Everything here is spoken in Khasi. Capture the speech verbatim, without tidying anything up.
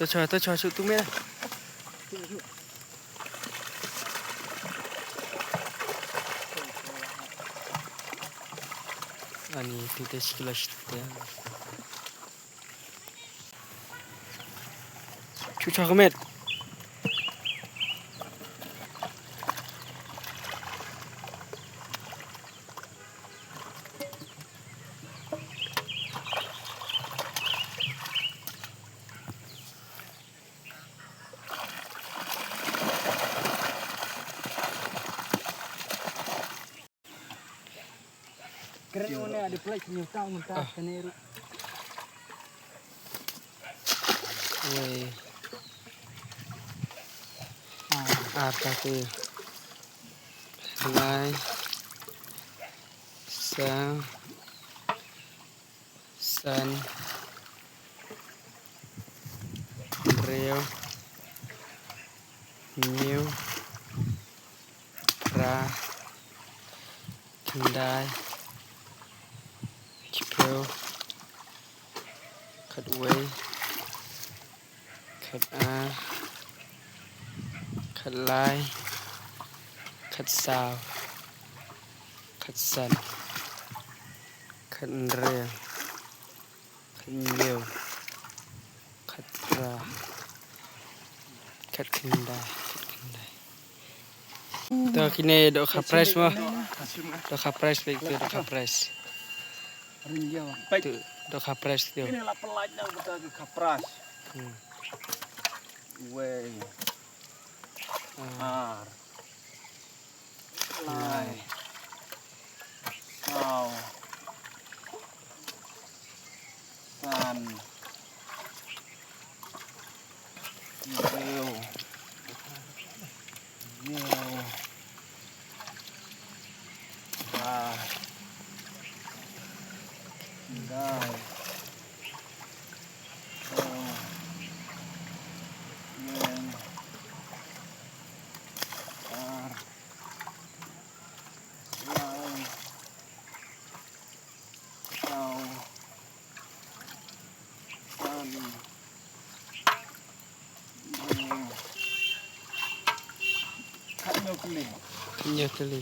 To cho, to cho, shu tu me. Ani tu te sikila situ te. Chu cha ka met. Kren une ada plek nyutang mentah kene ru. Wei. Ah. Ar kaki. Lai. Sa. San. Hynriew. Hynñiew. Phra. Khyndai. Shiphew. Khatwei. Khatar. Khatlai. Khatsaw. Khatsan. Khathynriew. Khathynñiew. Khatphra. Khatkhyndai. Khatkhyndai. To kine dohkha prize mo. Dohkha prize bek to dohkha prize. To dohkha prize to. Kine la pynlait nang beta dohkha prize. Hmm. Wei. Ah. Ar. Lai. Saw. San. Hynriew. Hynñiew. Phra. Khyndai. Saw. Hynñiew. Ar. Lai. Saw. San. Hynriew. Khathynñiew tylli. Khathynñiew tylli.